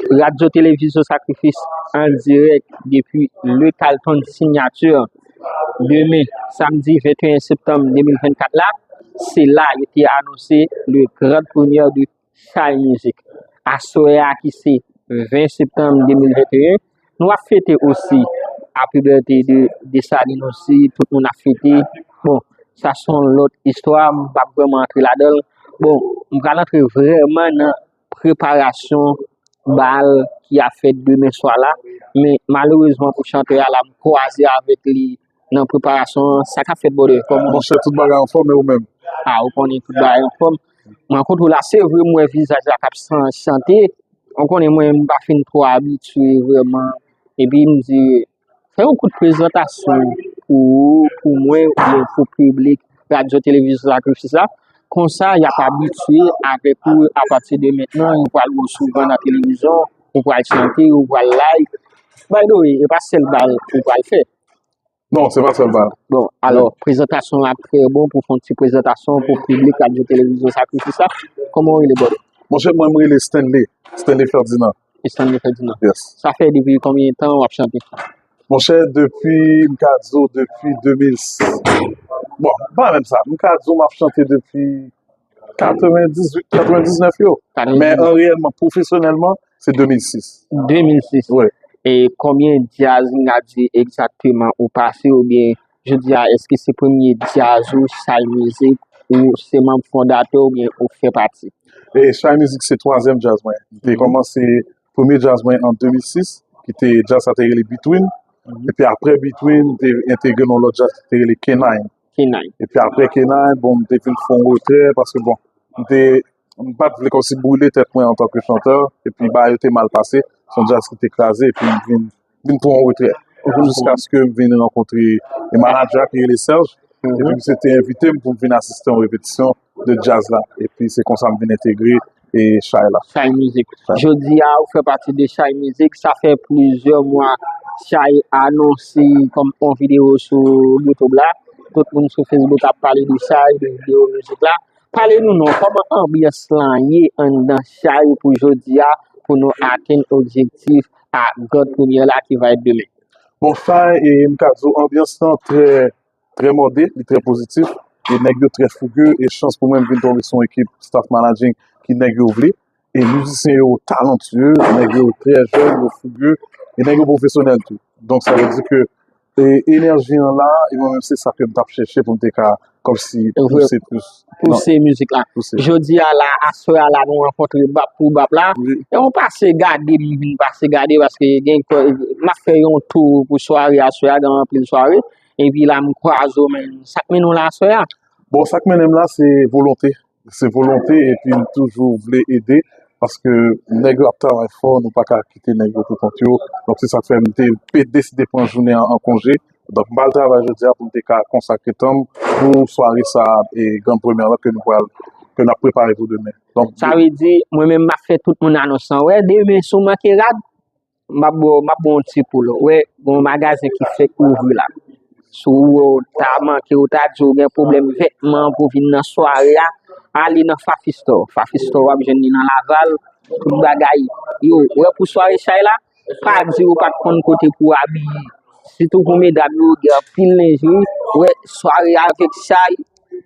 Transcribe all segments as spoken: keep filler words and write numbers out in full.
Radyo Televizyon Sakrifis an dirèk depi Le Carlton Signature. Demen, samdi venteyen septanm de mil vennkat la, se la yo te anonse le grand première de Chay Mizik. Aswè a ki se ven septanm de mil venteyen, nou ap fete osi a pibète de Desalin osi, tout moun ap fete. Bon, sa se yon lòt istwa, m p ap vrèman antre ladan l. Bon, m pral antre vrèman nan preparasyon bal ki ap fèt demen swa la, men malerezman pou chantè a la, m kwaze avèk li nan preparasyon an. Sa k ap fèt, brother? Kòman? Monchè, tout bagay anfòm, e ou menm? A, ou konnen tout bagay anfòm. M rankontre w la, se vre, m wè vizaj la k ap chan- chante. Ou konnen mwen, m pa fin twò abitye vrèman. Epi m di, fè yon kout prezantasyon pou ou, pou mwen, oubyen pou piblik Radyo Televizyon Sakrifis la. Konsa, y ap abitye avèk ou apati de mentnan, yo pral wè w souvan nan televizyon, ou pral chante, ou pral live. By the way, e pa sèl bal ou pral fè. Non, se pa sèl bal. Bon, alò, prezantasyon an ap trè bon pou fè yon ti prezantasyon pou piblik Radyo Televizyon Sakrifis la. Kòman w rele, brother? Monchè, mwen, m rele Stanley. Stanley Ferdinand. Stanley Ferdinand. Yes. Sa fè depi konbyen tan w ap chante? Monchè, depi, m ka di w, depi de mil sis. Bon, pa menm sa. M ka di w, m ap chante depi katrevendizuit, katrevendiznèf yo. Men an reyèlman, pwofesyonèlman, se de mil sis. De mil sis. Wi. E konbyen djaz, n ka di egzakteman, ou pase, oubyen jodi a, èske se premye djaz ou, Chay Mizik, ou se manm fondatè, oubyen ou fè pati? E Chay Mizik se twazyèm djaz mwen. M te kòmanse, premye djaz mwen an de mil sis, ki te, djaz sa te rele Between. Epi apre Between, m te entegre nan lòt djaz ki te rele K nine. K nine. Epi apre K nine, bon, m te vin fè yon retrè paske, bon, m te, m pa t vle kòmsi brile tèt mwen antanke chantè, epi bagay yo te mal pase, se yon djaz ki te kraze, epi m vin, vin pran yon retrè. Jiskaske m vin rankontre e manadjè a ki rele Serge, epi misye te envite m pou m vin asiste yon repetisyon de djaz la, epi se konsa m vin entegre e Chay la. Chay Mizik. Chay. Jodi a, ou fè pati de Chay Mizik. Sa fè plizyè mwa Chay anonse kòm yon videyo sou YouTube la. Tout moun sou Facebook ap pale de Chay, de videyo mizik la. Pale nou non, kòman anbyans lan ye anndan Chay pou jodi a, pou nou atenn objektif a grand première la ki va être demain? Bon, Chay, e m ka di w, anbyans lan trè, trè mòde, li trè pozitif, e nèg yo trè fouge, e chans pou mwen m vin tonbe sou yon ekip staff managing ki nèg yo vle, e mizisyen yo talantye, nèg yo trè jèn, yo fouge, e nèg yo pwofesyonèl tou. Donk, sa vle di ke, e, enèji an la, e mwen menm se sa ke m t ap chèche pou m te ka, kòmsi, pouse plis. Pouse mizik la. Pouse. Jodi a la, aswè a la, nou rankontre bap pou bap la. Wi. E yon pase gade, m vin pase gade, paske gen, m ap fè yon tou pou sware aswè a, gen anpil sware. Epi la, m kwaze w, men sa k mennen w la aswè a? Bon, sa k mennen m la, se volonte. Se volonte, epi m toujou vle ede, paske nèg yo ap travay fò, nou pa ka kite nèg yo pou kont yo. Donk, se sa k fè m te pe deside pran jounen an an konje. Donk, m al travay jodi a pou m te ka konsakre tan m pou sware sa a, e, grand première la ke nou pral, ke n ap prepare pou demen. Donk, sa vle di, mwen menm, m ap fè tout moun anons lan. Wè, demen, si w manke rad, m ap ba w, m ap ba w yon ti poul. Wè, gen yon magazen ki fèk ouvri la. Si w wè w ta manke, w ta di w gen pwoblèm vètman pou w vin nan sware a, ale nan Fafi Store. Fafi Store, w ap jwenn li nan Laval. Tout bagay. Yo, wè, pou sware Chay la, pa di ou pa t konn kote pou w abiye. Sitou pou medam yo, gen anpil lenj, wi. Wè, sware avèk Chay,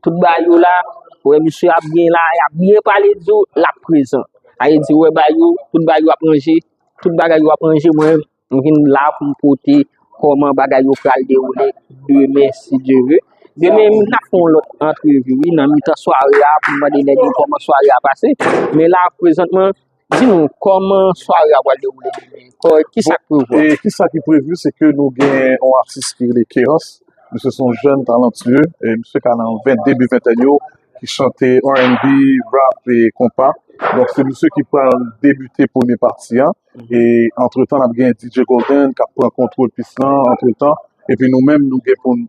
tout bagay yo la. Wè, misye ap byen la, y ap byen pale di w, l ap prezan. Sa vle di, wè, bagay yo, tout bagay yo ap ranje. Tout bagay yo ap ranje, mwen, m vin la pou m pote kòman bagay yo pral dewoule demen, si Dye ve. Demen, n ap fè yon lòt antrevi, wi, nan mitan sware a, pou m mande nèg yo kòman sware a pase. Men la, prezantman, di nou, kòman sware a pral dewoule demen? Kò-, kisa k prevwa? E kisa ki previ, se ke nou gen yon atis ki rele Kerans. Misye se yon jèn talantye. E misye ka nan vennde, debi ventèn yo, ki chante R and B, rap e konpa. Donk, se misye ki pral debite premye pati a. E antretan, n ap gen D J Golden k ap pran kontwòl pis lan antretan. Epi nou menm, nou gen pou n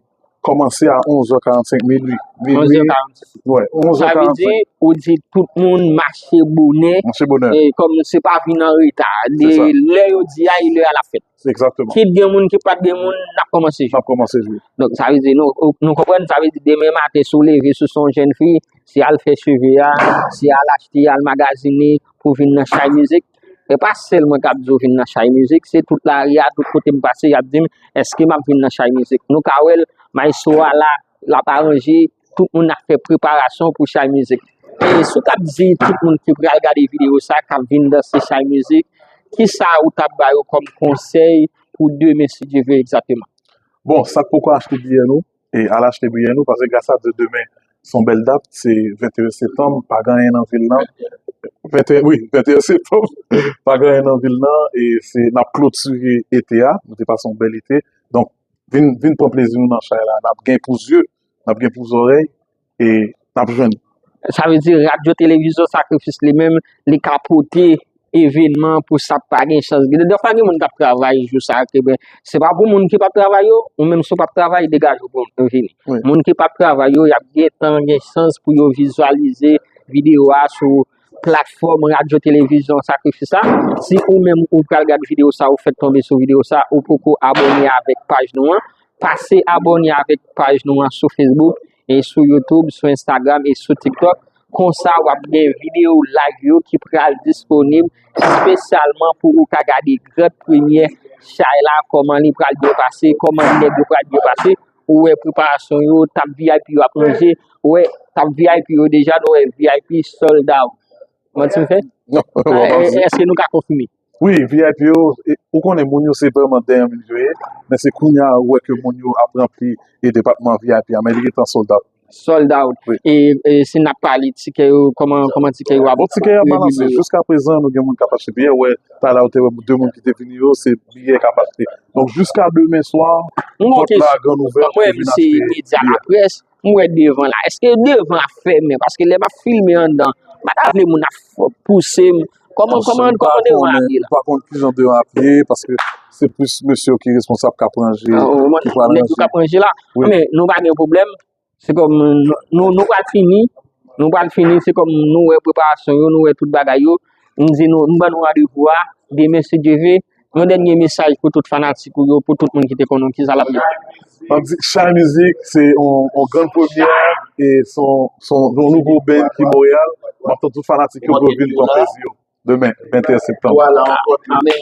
kòmanse a onz è karannsenk, minui. Minui. Onz è karannsenk. Wè, onz è karannsenk. Sa vle di, ou di tout moun mache bonè. Mache bonè. E kòm se pa vin an reta. Se sa. Lè yo di a, e lè a l ap fèt. Egzakteman. Kit gen moun, kit pa t gen moun, n ap kòmanse jwe. N ap kòmanse jwe. Donk, sa vle di, nou, nou konprann, sa vle di, demen maten, si w leve, si w se yon jèn fi, se al fè cheve a, se al achte, al magazine pou vin nan Chay Mizik. E pa sèl mwen k ap di w vin nan Chay Mizik, se tout lari a, tout kote m pase, y ap di m, èske m ap vin nan Chay Mizik? Nou ka wè l, maestro a la, l ap aranje, tout moun ap fè preparasyon pou Chay Mizik. E si w t ap di tout moun ki pral gade videyo sa, k ap vin danse Chay Mizik, kisa ou t ap ba yo kòm konsèy pou demen, si Dye vle, egzakteman? Bon, sa k poko achte biyè nou, e al achte biyè nou, paske gras a Dye demen se yon bèl dat, se venteyen septanm, pa gen anyen nan vil nan. Venteyen, wi, venteyen septanm, pa gen anyen nan vil nan, e se, n ap klotire ete a, nou te pase yon bèl ete. Donk, vin, vin pran plezi nou nan chay la, n ap gen pou zye, n ap gen pou zòrèy, e n ap jwenn. Sa vle di radyo televizyon Sakrifis li menm, li ka pote evenman pou sa pa gen chans. Gen defwa gen moun k ap travay jou sa, ke ben, se pa pou moun ki p ap travay yo, ou menm si w p ap travay, degaje w pou w vini. Moun ki p ap travay yo, y ap gentan gen chans pou yo vizyalize videyo a sou platfòm radyo televizyon Sakrifis la. Si ou menm ou pral gad videyo sa, ou fèk tonbe sou videyo sa, ou poko abòne avèk paj nou an, pase abòne avèk paj nou an sou Facebook, e sou YouTube, sou Instagram e sou TikTok. Konsa w ap gen videyo live yo ki pral disponib espesyalman pou ou ka gade gran premyè chay la, kòman li pral byen pase, kòman nèg yo pral byen pase. Ou wè preparasyon yo, tab V I P yo ap ranje, ou wè tab V I P yo deja, nou wè V I P sold out. Manti m fè? Èske nou ka konfime? Wi, V I P yo, ou konnen moun yo se vrèman dèyè moun yo ye, men se kounye a ou wè ke moun yo ap ranpli e depatman V I P a, men li gentan sold out. Sold out. E, e si n ap pale tikè yo, kòman, kòman tikè yo ap... Bon, tikè yo ap balanse. Jiska prezan, nou gen moun k ap achte biyè. Ou wè, talè ou te wè de moun ki te vini yo, se biyè k ap achte. Donk, jiska demen swa, pòt la gran ouvè, ou vin achte biyè. M wè devan la. Èske devan ap fèmen? Paske lè m ap filme anndan, m pa ta vle moun ap pouse m. Kòman, kòman, kòman devan ap ye la? M pa konn kijan devan ap ye, paske se plis mesye yo ki responsab k ap ranje, ki pral ranje. Nèg yo k ap ranje la. Men nou pa gen pwoblèm. Se kòm nou, nou pral fini. Nou pral fini, se kòm nou wè preparasyon yo, nou wè tout bagay yo. M di nou, m ban nou randevou a demen, si Dye vle. Yon dènye mesaj pou tout fanatik ou yo, pou tout moun ki te konn ou, kisa l ap di? M ap di, Chay Mizik se yon, yon grann premyè, e se yon, se yon nouvo band ki Monreyal. M ap tann tout fanatik yo pou yo vin pran plezi yo. Demen, venteyen septanm. Amèn.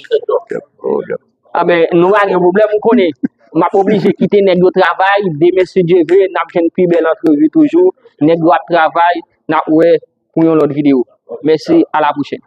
Amèn. Nou pa gen pwoblèm, ou konnen. M ap oblije kite nèg yo travay. Demen, si Dye vle, n ap jwenn pi bèl antrevi toujou. Nèg yo ap travay. N ap wè pou yon lòt videyo. Mèsi, a la pwochèn.